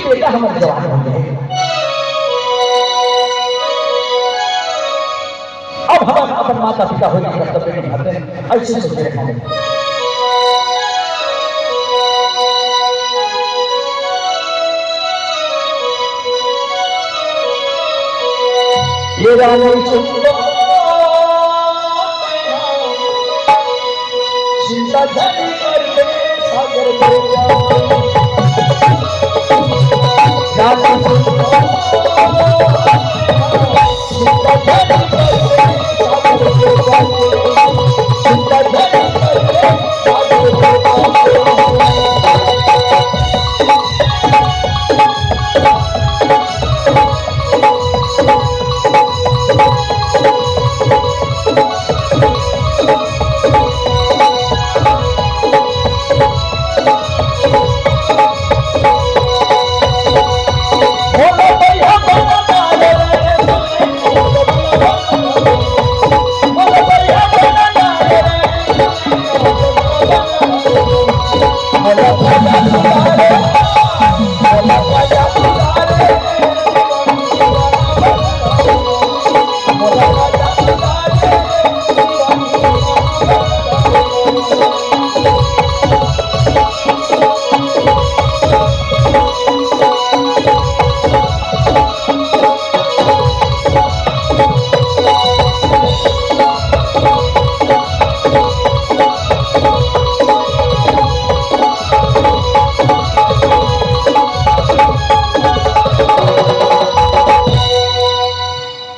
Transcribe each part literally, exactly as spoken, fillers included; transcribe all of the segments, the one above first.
बेटा हमर जवान हो गए। अब हम अपन माता पिता होने के कर्तव्य निभाते हैं, ऐसे सोच रहे हैं। ये रानी सुन लो, चिंता धनी करके सागर में जाओ। रानी सुन लो, चिंता धनी करके सागर में जाओ। चिंता धनी करके सागर में जाओ।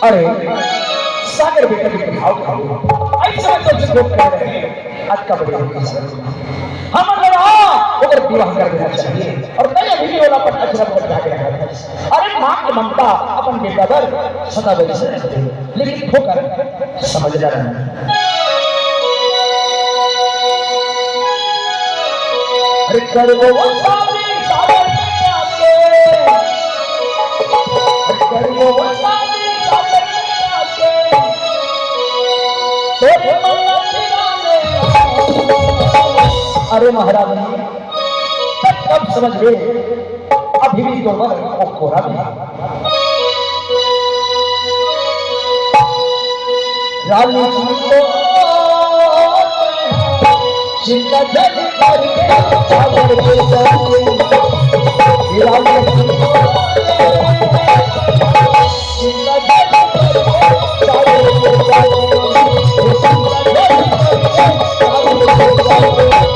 अरे, सागर बेटा के भाव खाओ। ऐसे में तो जो कर रहे हैं, आज का बड़ी हमर लड़ा, ओकर विवाह कर देना चाहिए। और तैं अभी भी ओला अपन अचरा में बचा के रखा है। अरे, माँ के ममता अपन बेटा पर सदा बनी से रहती है, लेकिन ठोकर समझ ना रहा। अरे, करबो वो शादी सागर में आके। अरे, करबो वो शादी सागर में आके। तोरे माला फिरा ले। अरे महाराज, तब समझ गए, अभी भी तो वर वो कोरा में है। रानी सुन लो, चिंता जन करके सागर में जाऊं। रानी सुन लो, चिंता जन करके सागर में जाऊं। चिंता जन करके सागर में जाऊं।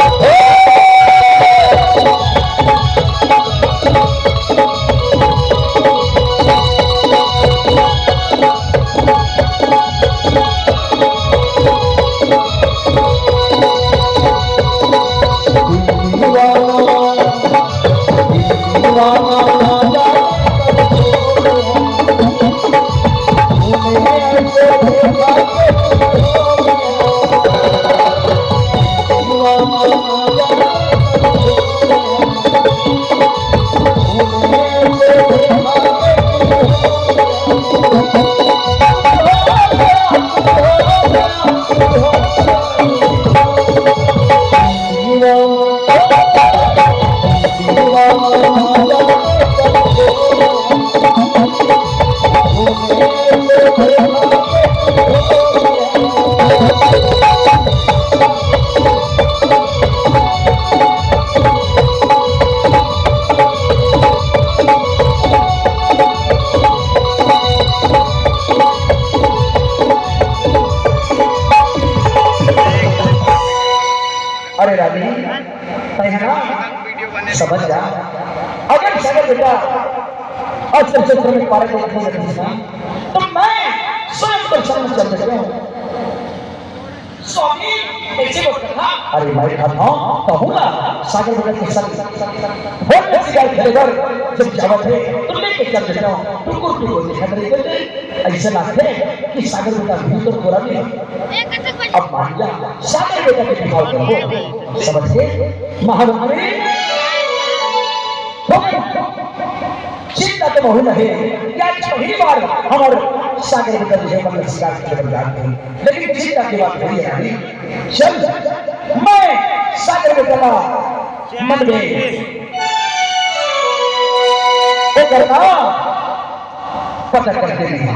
अरे रानी, तैं ना समझ जा। अगर सागर बेटा आज तक से प्रेम पारे को नहीं रखी ना, तो मैं स्वयं तो शर्म चल देता हूँ। स्वामी, कैसे बोल रहा? अरे मैं कहता हूँ, कहूँगा, सागर बेटा के संग भोर में शिकार खेले बर जब जावत हे, तो लेके चल देता हूँ। टुकुर टुकुर देखत रहिथे, ऐसे लगथे कि सागर बेटा भी तो कोरा में हे। अब मान जा, सागर बेटा के बिहाव करबो। समझ गे? महारानी, हो गई। चिंता तो महू नहीं, कि आज पहली बार हमर सागर बेटा जो हे मतलब शिकार के लिए जात हे। लेकिन चिंता की बात नहीं है रानी। चल, मैं सागर बेटा ला मन में करना पता करते नहीं।